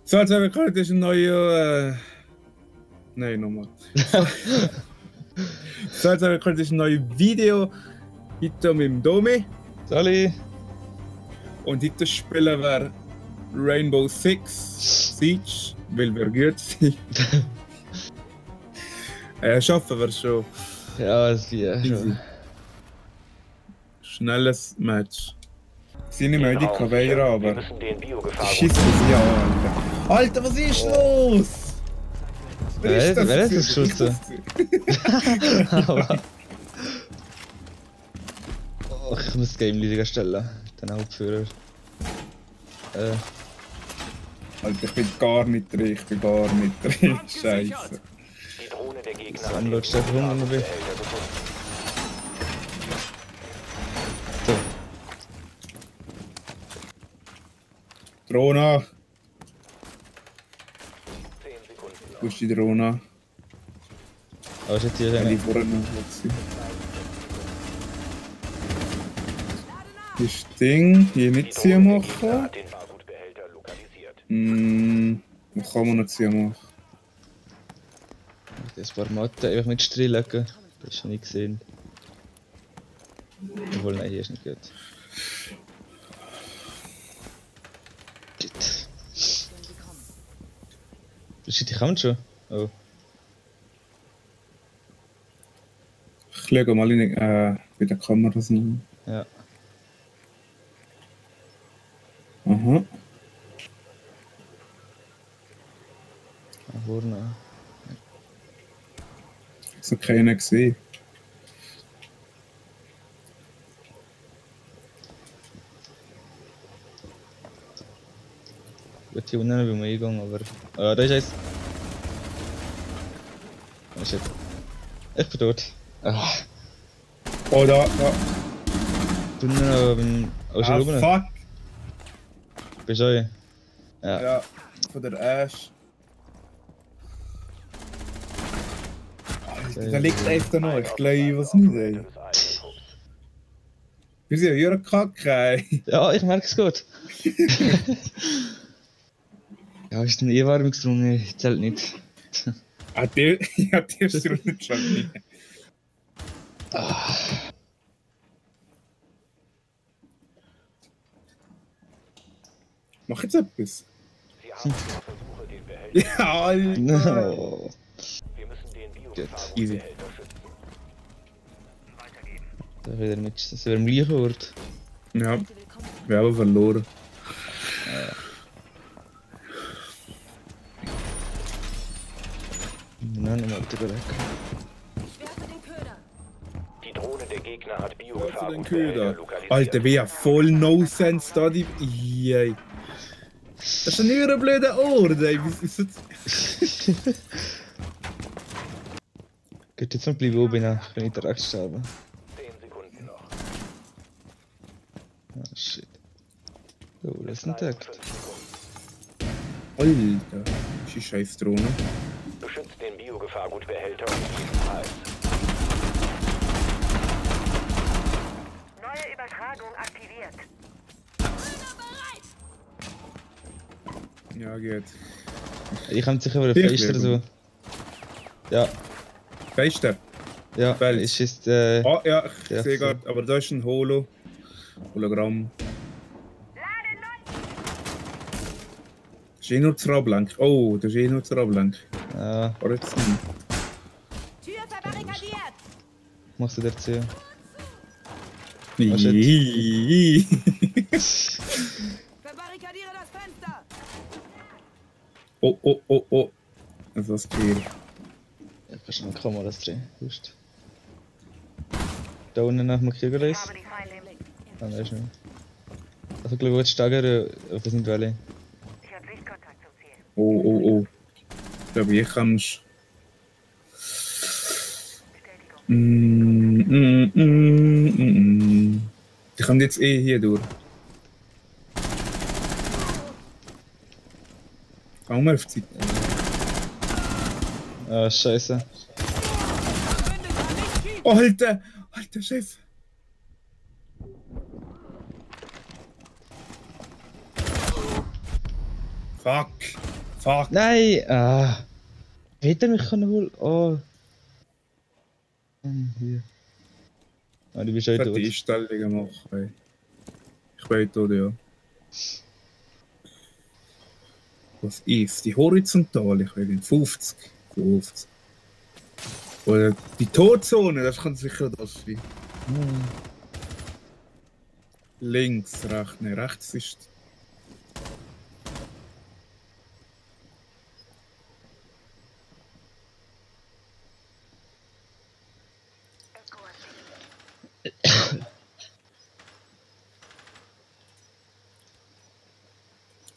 So, jetzt habe ich gehört, das ist ein neuer. Nein, nochmal. So, jetzt habe ich gehört, das ist ein neues Video. Heute mit dem Domi. Sali! Und heute spielen wir Rainbow Six Siege, weil wir gut sind. Schaffen wir schon. Ja, das geht Easy. schon. Schnelles Match. Sie sind nicht mehr in die Raum Kabine, sicher. Wir aber. müssen den Die Biogefahr schießen sie an, Alter. Alter, was ist los? Wer ist das Ich geschossen? Oh, ich muss das Game Leader stellen. Den Hauptführer. Alter, ich bin gar nicht drin, Scheiße. Die Drohne der Gegner Das Unload steht rum, wenn man will. So. Drohne, 10 Sekunden noch. wo ist die Drohne? Aber ist jetzt hier Ja, die rein. vorher noch gewesen. Das Ding hier nicht Die ziehen Drohne der Gegner machen. hat den Bargutbehälter lokalisiert. Was kann man noch ziehen machen? Das paar Matten einfach mit Strich legen. Das ist schon nicht gesehen. Obwohl, nein, hier ist nicht gut. Shit. Shit, ich kann schon. Oh. Ich lege mal in bei der Kamera so. Ja. Aha. Vorne. So keiner gesehen. Gut, hier unten bin ich eingegangen, aber. Ah, da ist eins. Oh shit. Ich bin tot. Ah. Oh, da. Du bin. Oh, schon oben. Fuck. Bist du auch? Ja. Ja, von der Ash. Alter, da liegt echt da noch. Ich glaube, was nicht, ey. Des eigenen Trupps. Wir sind ja hier Kacke, ey. Ja, ich merke es gut. Ja, ist ein E-Warmungsrunde, zählt nicht. Ah, der ist ja nicht schon nicht. Mach jetzt etwas. Sie haben ihre Versuche, den Behälter. Ja, Alter. No. Wir müssen den Easy. Biogefahrgutbehälter schützen. Da wieder mit. Das wäre am gleichen Ort. Ja, wir haben verloren. Nein, nochmal drüber weg. Die Drohne der Gegner hat Für den Biogefahrgutbehälter Köder. lokalisiert. Alter, wie ja voll No-Sense da die. Yay. Das ist ein ihrer blöder Ort, ey. Wie ist das? Geht jetzt noch bleiben oben, ich kann nicht direkt sterben. 10 Sekunden noch. Ah, shit. Oh, das ist entdeckt. 5 Sekunden. Alter, das ist die scheiß Drohne. Beschützt den Biogefahrgutbehälter um jeden Preis. Neue Übertragung aktiviert. Ja, geht. Ich kann sicher wieder Wirklich? Fenster so. Ja, Feister. ja, Fels. ist jetzt, Ah, ja, ich Ja, sehe so. gerade, aber da ist ein Hologramm. Das ist eh nur zur Ablenkung. Oh, das ist eh nur zur Ablenkung. ja, Aber jetzt nicht. Tür verbarrikadiert. machst du dazu? Hihihi. Verbarrikadiere das Fenster. Oh. Also was geht? Ja, kannst du mal Kameras drehen. Just. Da unten nach markieren Ich ist. habe die Feinde im Blick. Ah, da ist nicht. Also, ich glaube, jetzt steigern auf das Valley. Ich habe Sichtkontakt zum Ziel. Oh. Ich glaube, ich kann's. Bestätigung. Die kommt jetzt eh hier durch. Kaum auf Zeit. Ah, scheiße. Alter Chef! Fuck! Fuck. Nein! Ah! Hätte er mich können wohl. Oh! Hier. Ah, du bist Ich heute werde die tot. Einstellungen machen. Ey. Ich bin tot, ja. Was ist? Die horizontale, ich will den 50. 50. Oder die Todzone, das kann sicher das sein. Links, rechts, ne, rechts ist.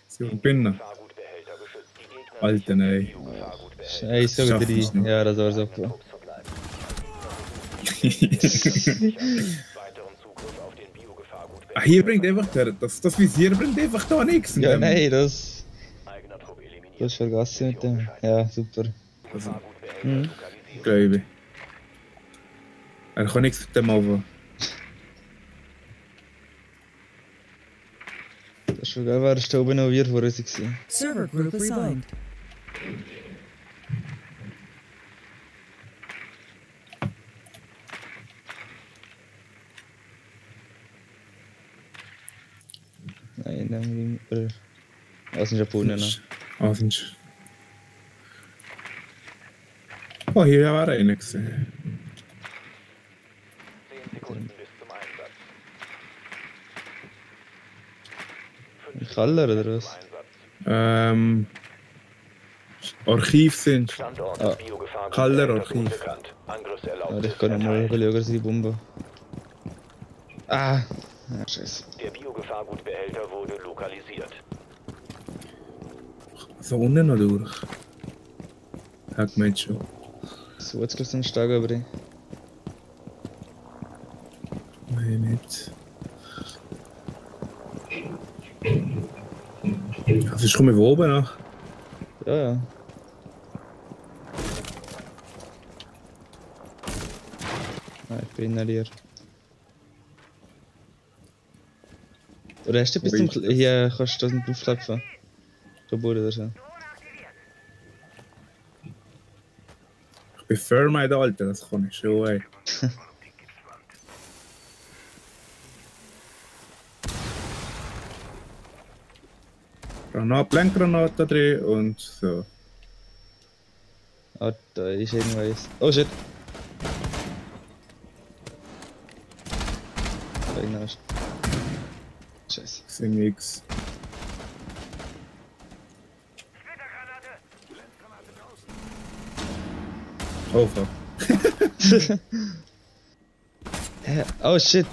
So, bin Fahrgutbehälter geschützt. Die Gegner Alter, ey. Biogefahrgutbehälter. Scheiße, Schaff wieder ich die. noch. Ja, das war super. Weiteren Zugriff auf den Biogefahrgutbehälter. Ah, hier bringt einfach das Visier bringt einfach da nichts. Ja, nein, das. Eigener Trupp eliminiert. Du hast vergessen mit dem. Ja, super. Fahrgutbehälter Mhm. lokalisiert. Glaube ich. Er kann nichts mit dem anfangen. Das ist schon geil, war oben noch wir vor uns gewesen. Server group assigned. Nein, dann oder. Was sind Japaner noch? Ah, findest du? Oh, hier war einer gesehen. 10 Sekunden bis zum Einsatz. Im Keller oder was? Einsatz. Archiv sind. Standort Ah. des Biogefahrgutbehälters Kallerarchiv. unbekannt. Ja, Angriffserlaubnis ich kann nochmal erteilt. schauen, die Bombe. Ah! Ja, scheiße. Der Biogefahrgutbehälter wurde lokalisiert. So unten noch durch. Hat gemeint schon. So, jetzt gleich so ein Stag über die. Nein, nicht. Also ich komme von oben nach. Ja, ja. Ah, ich bin inhaliert. Oder hast du bis zum. Hier kannst du das nicht aufklappen. Kaputt oder so. Ich bin Thermite, Alter, das kann ich schon, ey. Blendgranate drin und so. Ah, da ist irgendwas. Oh shit! Da genau ist. Scheiße. Ich sehe nichts. Oh fuck. Hä? Oh shit!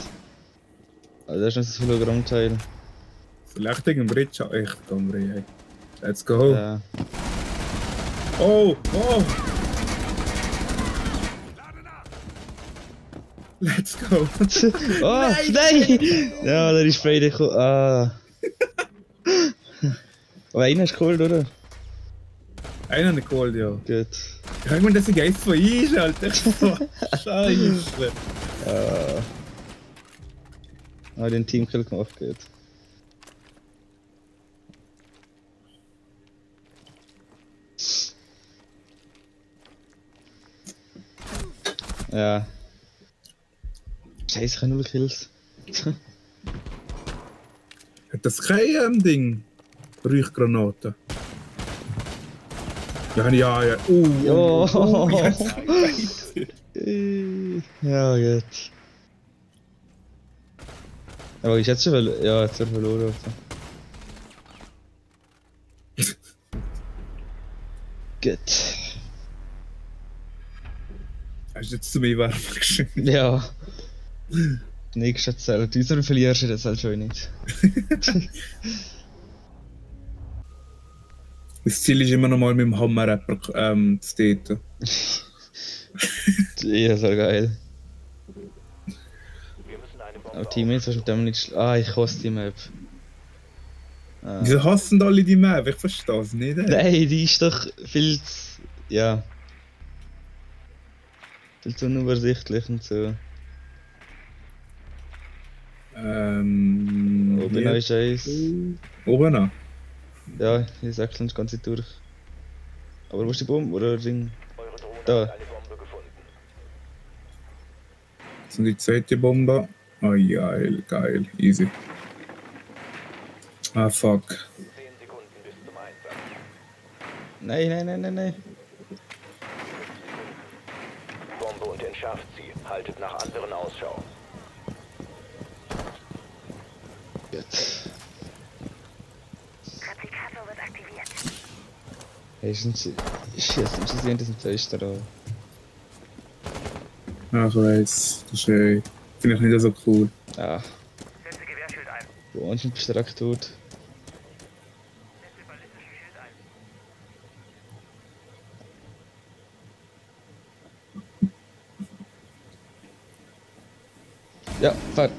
Oh, das ist noch so viel Hologrammteil. Vielleicht irgendein Bridge. Echt, Domri, ey. Let's go. Ja. Oh, oh! Let's go! Oh, nein! Ja, da ist beide gekommen. Ah. Aber einer ist geholt, oder? Einer nicht geholt, ja. Gut. Ich meine, dass ich eins von ist, Alter. Scheiße. Ah, den Teamkill gemacht, gut. Ja. Scheiße, ich habe 0 Kills. Hat das kein Ding? Räuchgranate. Ja, ja, ja. Jo. Jetzt. Ja, gut. Aber ich hätte schon ja, jetzt wird verloren. Gut. Hast du jetzt zu mir Werfen geschrieben? Ja. Nächste zählt. Wieso verlierst du das halt schon nicht? Das Ziel ist immer noch mal mit dem Hammer-Rapper zu daten. Ja, so geil. Wir müssen eine Bombe Aber Teammates hast du mit dem nicht Ah, ich hasse die Map. Ah. Wieso hassen alle die Map? Ich verstehe es nicht. Ey. Nein, die ist doch viel zu. Ja. Viel zu unübersichtlich und so. Oben Oben noch ist eins. Oben noch? Ja, ich sag die ganze Zeit durch. Aber wo ist die Bombe oder Ding? Eure Drohne Da. hat eine Bombe gefunden. Das sind die zweite Bombe. Oh ja, geil, easy. Ah, fuck. 10 Sekunden bis zum Einsatz. Nein. Bombe und entschärft sie. Haltet nach anderen Ausschau. Gut. Replikator wird aktiviert. Hey, sind sie. Scheiße, sie sehen das Fenster an. Ach, ich weiss. Das ist, finde ich nicht so cool. Ah. Setze Gewehrschild ein. Du anscheinend bist du direkt tot. Setze ballistischen Schild ein. Ja, fahr.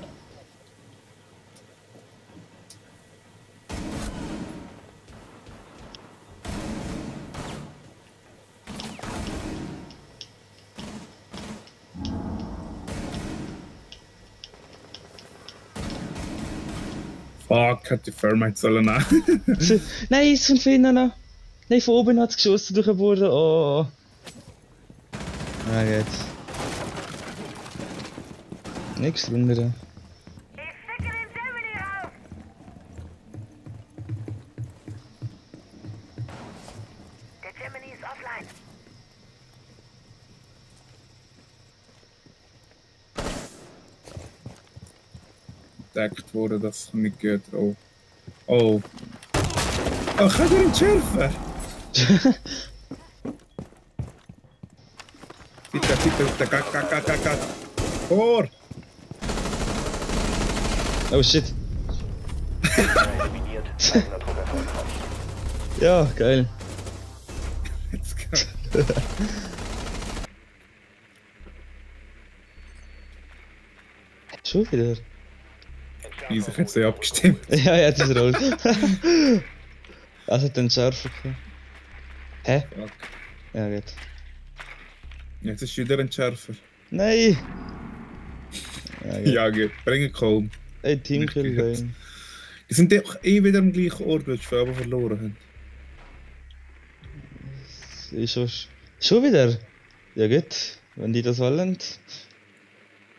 Fuck, hat die Thermite sollen nehmen. Nein, es sind Finnen noch. Nein, von oben hat es geschossen durch den Boden. Oh. Ah, jetzt. Nichts wundern. Ich schicke den Gemini raus. Der Gemini ist offline. Entdeckt wurde, das nicht geht. Oh. Oh. Oh, kann er entschärfen? Bitte, gatt. Vor! Oh shit. Eliminiert. Eigener Druck erfolgreich. Ja, geil. Let's go. Schon wieder. Easy, ich hätte sie abgestimmt. Ja, jetzt ist er rot. Also den Schärfer. Hä? Fuck. Ja, gut. Jetzt ist wieder ein Schärfer. Nein! Ja, gut. Ja, gut. Bringen kaum. Ey, Teamkill, geil. Die sind doch wieder am gleichen Ort, weil sie aber verloren haben. Ist schon wieder? Ja, gut. Wenn die das wollen.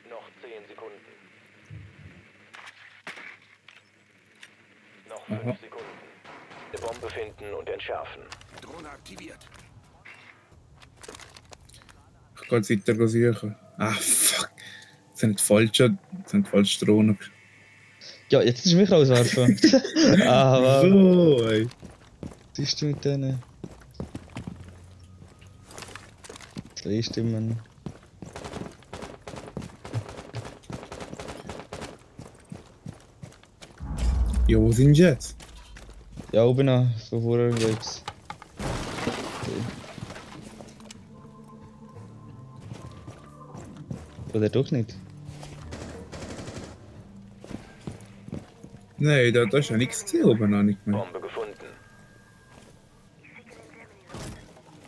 Noch 10 Sekunden. Noch 5 Aha. Sekunden. Eine Bombe finden und entschärfen. Drohne aktiviert. Ich kann jetzt weiter suchen. Ah, fuck. Das sind falsche Drohnen. Ja, jetzt ist mich rauswerfen. Aber. So, ey. Was ist du mit denen? 3 Stimmen. Ja, wo sind sie jetzt? Ja, oben noch, von vorher jetzt. Oder doch nicht? Nein, da ist ja nichts gesehen oben noch nicht mehr. Bombe gefunden.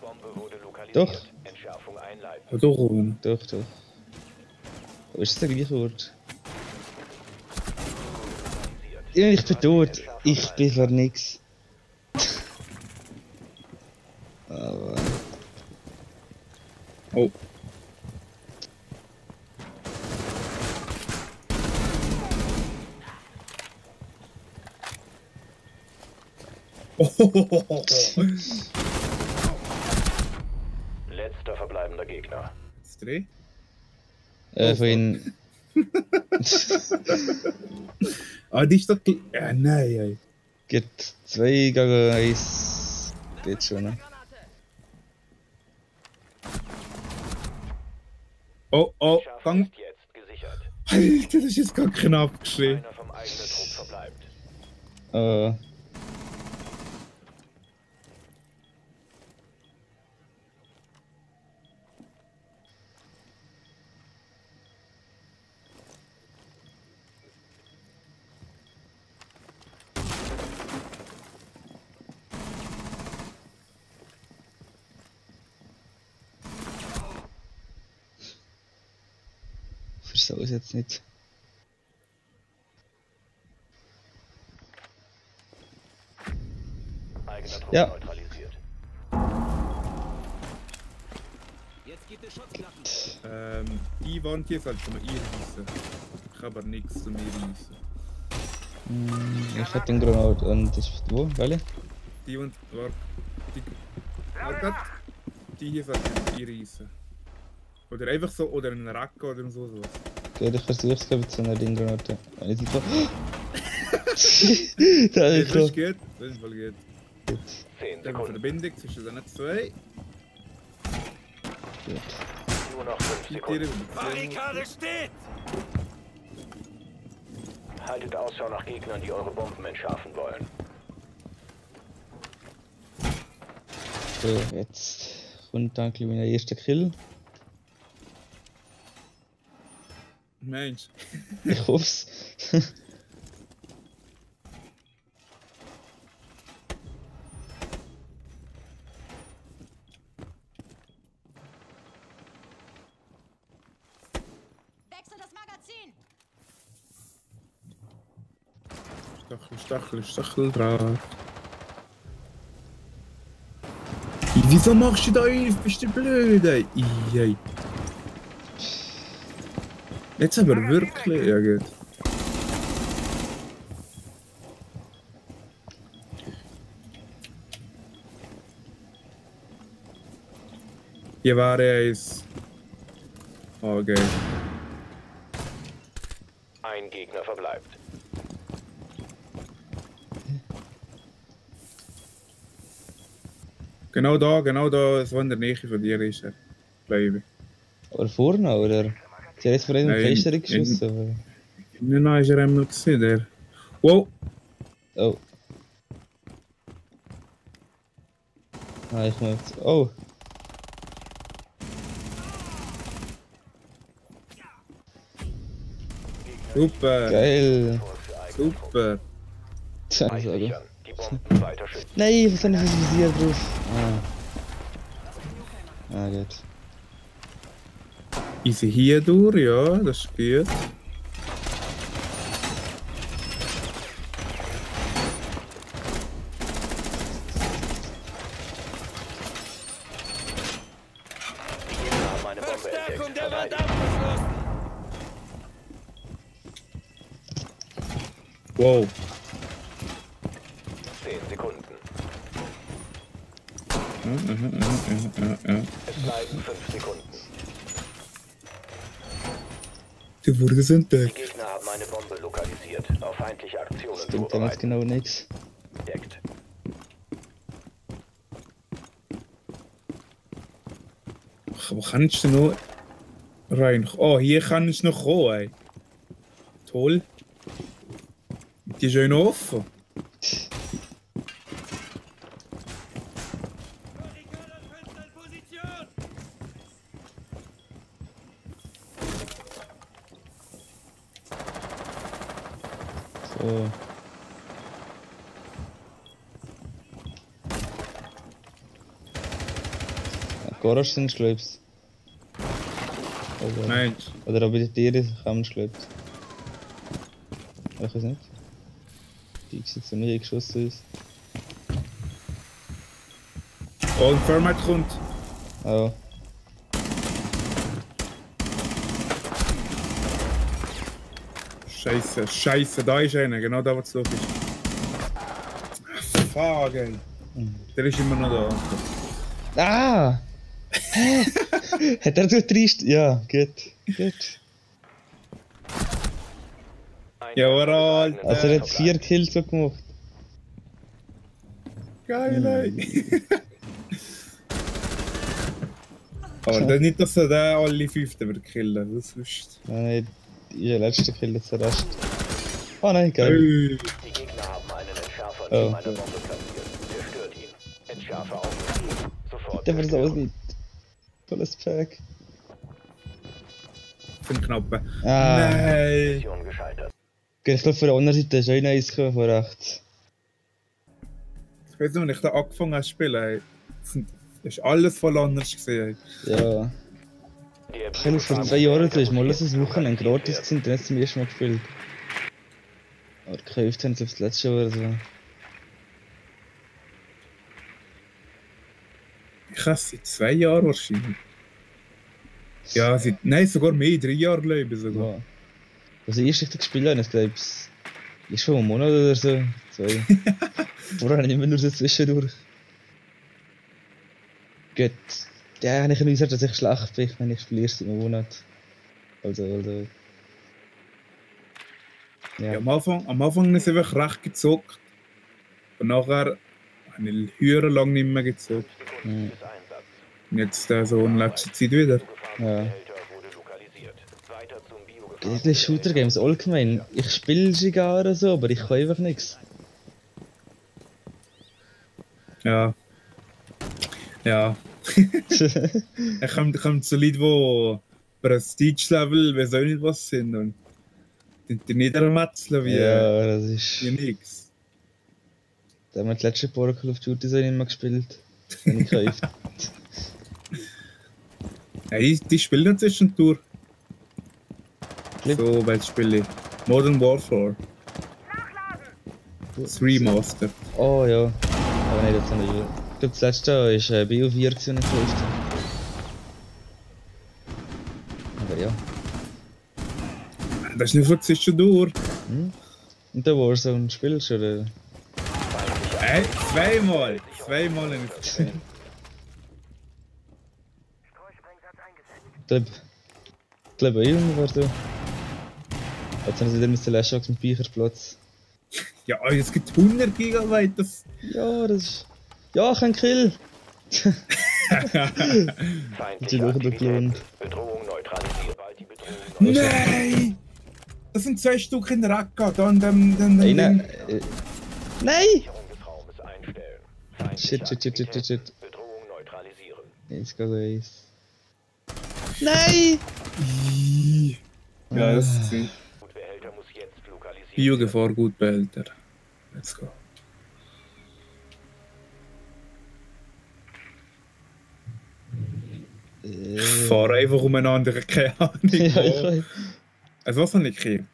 Bombe wurde lokalisiert. Doch. Entschärfung einleiten. Ah, da oben. Doch. Aber ist das der gleiche Ort? Ja, ich bin tot. Ich bin für nix. Aber. Oh. Oh. Letzter verbleibender Gegner. Jetzt dreh. Vorhin. Ah, die ist doch. Ja, nein, ey. Geht 2 gegen 1. Geht schon, ne? Oh, Schärfe gang. ist jetzt gesichert. Alter, das ist jetzt gar knapp geschehen. Einer vom eigenen Trupp verbleibt. Versau es jetzt nicht. Ja. neutralisiert. Die Wand hier sollte man einreißen. Ich habe aber nichts zum Einreißen. Ich hab den Granat und das wo? Welche? Die Wand, warte, die hier sollte man einreißen. Oder einfach so, oder einen Rack oder so sowas. Okay, ich versuch's gerade zu einer Ringgranate. Eine Seite. Da Das ist ist gut. gut, das ist voll gut. 10 Dann eine Sekunden. Verbindung zwischen den zwei. Nur noch 5 Die Sekunden. Tiere steht! Haltet Ausschau nach Gegnern, die eure Bomben entschärfen wollen. So, jetzt kommt dann gleich mein erster Kill. Mensch. Ich hoff's. Wechsel das Magazin! Stacheldraht. Wieso machst du da auf? Bist du blöd, ey? Ey. Jetzt aber wirklich, ja gut. Hier war es. Okay. Ein Gegner verbleibt. Genau da, so in der Nähe von dir ist er. Glaube ich. Aber vorne, oder? Sie hat jetzt vor einem Nein, Fenster in- geschossen, aber... Nein, ist er einmal gesehen, der. Wow! Oh. Ah, ich muss jetzt... Oh! Super! Geil! Super! Tja, Bei Sage. sichern. Die Bomben weiter schützen. Nein, was habe ich das Visier drauf? Ah. Ah, gut. Easy hier durch, ja, das ist gut. Die Gegner haben eine Bombe entdeckt. Verteidigt. abgeschlossen! Wow! 10 Sekunden. Ja. Es bleiben 5 Sekunden. Die wurde Die entdeckt. Gegner haben eine Bombe lokalisiert. Auf feindliche Aktionen Stimmt dann jetzt vorbereitet. genau nichts. Deckt. Wo kannst du noch rein? Oh, hier kannst du noch kommen, ey. Toll. Die ist schön offen. So. Garage sind schläubst. Also, Mensch. oder aber die Tiere haben schläubst. Ich weiß nicht. Die ist jetzt noch nie geschossen ist. Oh, ein Format kommt. Oh. Scheiße, da ist einer, genau da, wo es los ist. Ah, fuck, ey. Der ist immer noch da. Ah! Hä? Hat er so trist? Ja, gut. Gut. Ein Jawohl. Also er hat 4 Kills so gemacht. Geil, ey. Aber das nicht, dass er den alle 5 wird killen, das ist. Nein, ihr letzter Kill jetzt der Rest. Oh nein, geil. Ey. Die Gegner haben einen Entschärfer Oh. neben einer Bombe platziert. Zerstört ihn. Entschärfer auf. Sofort. Der versucht zerstören. nicht. Volles Pack. Für den Knappen. Ah. Nein. Mission gescheitert. Okay, ich glaube, von der anderen Seite ist auch eins gekommen, von rechts. Ich weiß noch, als ich da angefangen habe zu spielen, ey. Das ist alles voll anders gesehen. Ja. Ich habe vor 2 Jahren das ist mal alles ein Wochenende gratis gewesen, dann hat es zum ersten Mal gespielt. Aber gekauft haben sie aufs letzte Jahr oder so. Ich habe es seit 2 Jahren wahrscheinlich. Ja, nein, sogar mehr, 3 Jahre glaube ich sogar. Ja. Also ich richtig gespielt habe, ich glaube, es ist schon ein Monat oder so. 2. Vorher habe ich immer nur so zwischendurch. Gut. Ja, habe ich nicht gesagt, dass ich schlecht bin, wenn ich spiele erst im Monat. Also. Ja, Ja. am Anfang ist es einfach recht gezockt. Und nachher habe ich höher lang nicht mehr gezockt. Mhm. Bis Einsatz. Und jetzt so in letzter Zeit wieder. Biogefahrgutbehälter wurde lokalisiert. Weiter zum Biogefahr. Die Shooter-Games allgemein. Ich spiele sie gar oder so, aber ich kann einfach nichts. Ja. Ja. Ich komme zu Leuten, die Prestige-Level, weiß auch nicht was sind. Und die niedermetzeln wie, Ja, das ist. wie nix. Da haben wir das letzte Paar Call of Duty so nicht mehr gespielt. Wenn ich gekauft. Ja, die spielen zwischendurch. Clip. So, welches Spiel ich? Modern Warfare. Nachladen! Das Remaster. Oh ja. Aber nein, das habe ich. Ich glaube, das letzte war Bio 4 gewesen, nicht gekauft habe. Aber ja. Das ist nicht so zwischendurch. Und der Warzone spielst du oder? Ey, zweimal habe ich es gespielt. Streusprengsatz eingesetzt. Ich glaube, irgendwo war so. Jetzt haben sie wieder mit der Lashbox mit Speicherplatz. Ja, es gibt 100 Gigabyte. Das Ja, das ist. Ja, kein Kill! Feindliche Die Woche Aktivitäten. gelohnt. Bedrohung neutralisiert. Sobald die Bedrohung Nein! Das sind 2 Stück in der Racka. Da an dem. Nein! Nein! Sicherung des Raumes einstellen. Feindliche Shit. Aktivitäten. Bedrohung neutralisieren. Jetzt geht es. Nein! Ja, das ist sie. Gutbehälter muss jetzt lokalisiert Biogefahrgutbehälter. Let's go. Ich fahre einfach umeinander, keine Ahnung. Ja, ich wo. weiß. Also was habe ich gekehrt?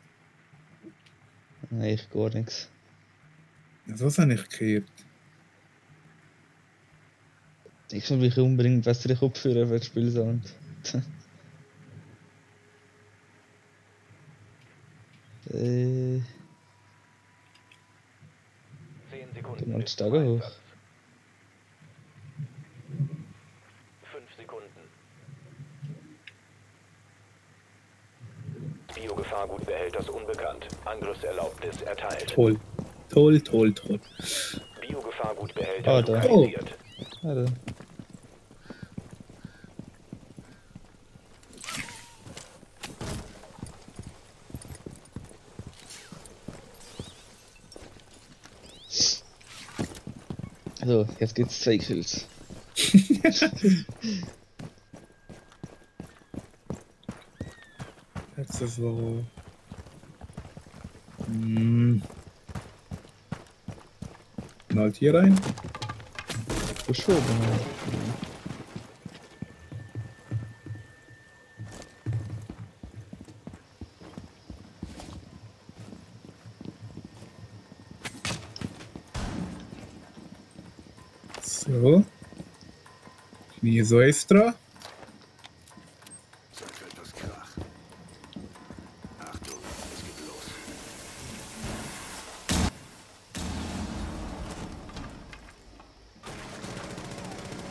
Nein, ich gar nichts. Also was habe ich gekehrt? Ich will mich unbedingt bessere Kopfhörer für das Spielsound. 10 Sekunden. Gehen wir bis die Tage zum hoch. Einsatz. 5 Sekunden. Biogefahrgutbehälters unbekannt. Angriffserlaubnis erteilt. Toll. Biogefahrgutbehälter Ah, da. lokalisiert. Warte. So, jetzt gibt's 2 Kills. Jetzt ist so. Knallt hier rein. Geschoben. So. Knie so extra.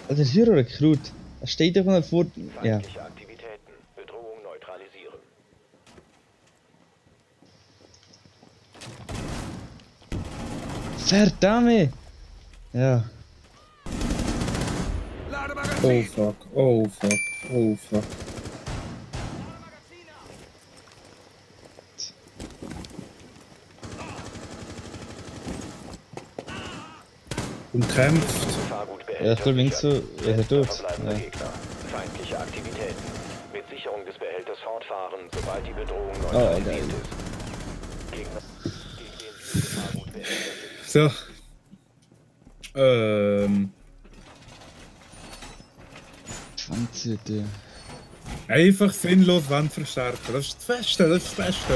Also das ist hier Rekrut. Er steht doch mal vor. Ja. Feindliche Aktivitäten. Bedrohung neutralisieren. Verdammt! Ja. Oh fuck, oh fuck, oh fuck. Umkämpft. Ja, ich glaube links so. Ja, er tot. Verbleibender Ja. Gegner. Feindliche Aktivitäten. Mit Sicherung des Behälters fortfahren, sobald die Bedrohung geil. neutralisiert ist. Gegner gegen den Biogefahrgutbehälter. So. Schwanzhütte. Einfach sinnlos Wand verstärken. Das ist das Beste, das ist das Beste.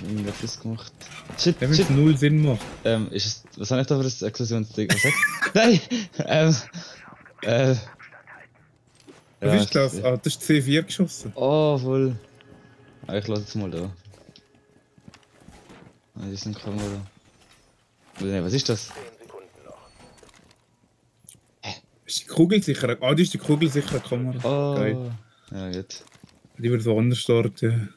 irgendetwas gemacht. Shit, Wenn es shit. null Sinn macht. Ist es. Was habe ich da für ein Explosionsding? Was sagt? Nein! Was ist das? Ah, das ist C4 geschossen. Oh, voll. Ah, ich lasse jetzt mal da. Ah, die sind Kamera. Nein, was ist das? 10 Sekunden noch. Ist die Kugelsichere? Ah, das ist die kugelsichere Kamera. Oh. Geil. Ja, gut. Die wird woanders starten.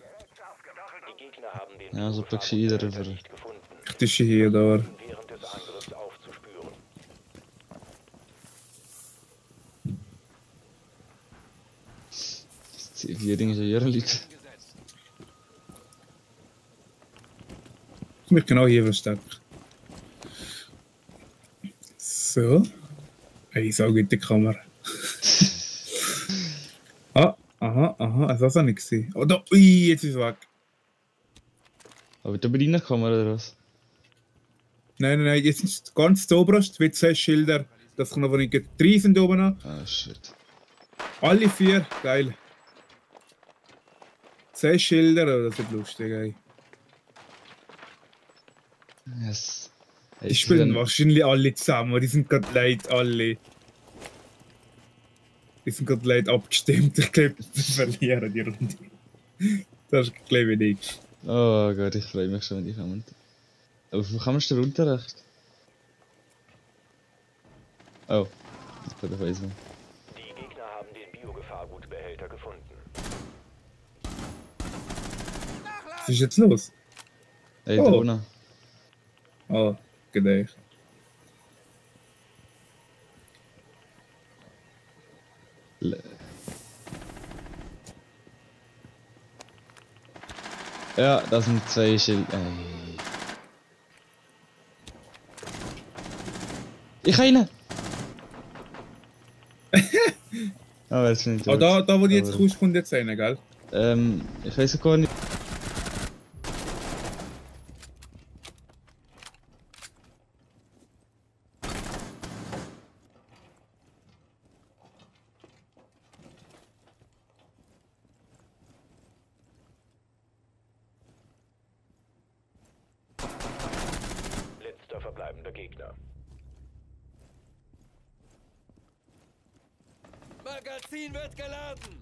Die Gegner haben den Ja, so Biogefahr gescheiter. nicht gefunden. Ich tische hier da. Während des Angriffs aufzuspüren. Das C4-Ding ist ja hier liegt. Ich mich genau hier verstecken. So. Hey, so geht die Kamera. Ah, aha, also das war nicht gesehen. Oh, da, ui, jetzt ist es weg. Aber da bei deiner Kamera oder was? Nein, jetzt ist ganz zu oberst, wie 2 Schilder. Das kommt aber nicht 3 sind oben an. Ah, shit. Alle 4, geil. 2 Schilder, oh, das wird lustig, ey. Yes. Die spielen wahrscheinlich alle zusammen, die sind gerade leid, alle. Die sind gerade leid abgestimmt, ich glaube, wir verlieren die Runde. Das glaube ich nicht. Oh Gott, ich freue mich schon, wenn die kommen. Aber wo kommst du runter recht? Oh, ich bin auf Eisen. Die Gegner haben den Biogefahrgutbehälter gefunden. Was ist jetzt los? Ey, Oh. Drohne. Oh, gedacht. Ja, das sind 2 Schild. Ich habe ihn! Aber jetzt bin ich Oh, tot. da wo du jetzt Aber- kommst, kommt jetzt einer, gell? Ich weiß gar nicht. Letzter verbleibender Gegner. Magazin wird geladen!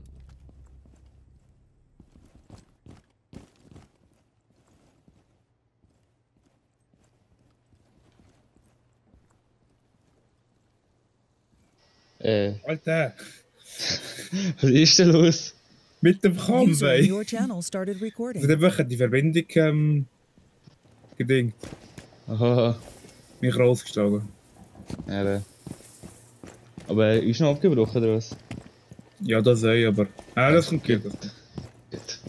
Alter, Was ist denn los? mit dem Kampf, User in ey. your channel started Also recording. der Woche die Verbindung gedingt. Aha. Mich rausgeschlagen. Ja, da. Aber ist noch abgebrochen oder was? Ja, das sei aber. Ah, das kommt gut. Gut.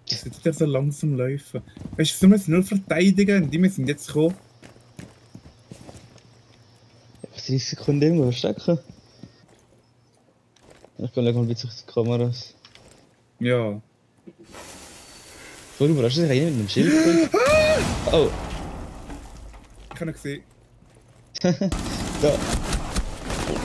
Das wird wieder so langsam laufen. Weißt du, wir müssen nur verteidigen und die müssen jetzt kommen. 30 Sekunden irgendwo verstecken. Ich kann mal wie sich die Kameras. Ja. Voll überrascht, dass ich einen mit einem Schild bin. Oh, Ich habe ihn gesehen. da.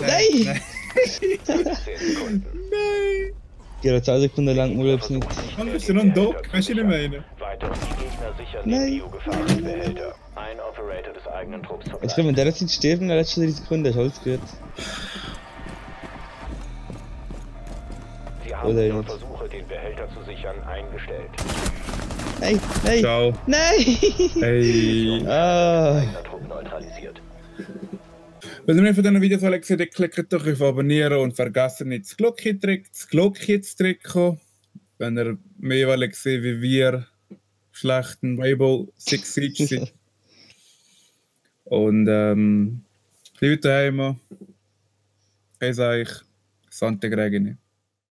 Nein! 10 Sekunden. Nein! Gerade 2 Sekunden lang mal es nicht. Mann, bist du noch ein Doc? Weißt du, was ich meine? Weiter die Gegner sichern den Nein. Biogefahrgutbehälter. Ein Operator des eigenen Trupps Jetzt verbleibt. können wir in der Zeit sterben in den letzten 30 Sekunden, ist alles gut. Sie haben Oder ihre nicht. Versuche, den Behälter zu sichern, eingestellt. Nein, nein, Ciao. nein! Hey. Ah, Der Trupp neutralisiert. Wenn ihr mehr von diesen Videos alle gesehen habt, klickt doch auf Abonnieren und vergesst nicht das Glöckchen zu drücken. Wenn ihr mehr wollt sehen, wie wir schlechten Rainbow Six Siege sind. Und bleibt daheim. Ich sage euch, Sante Gregine.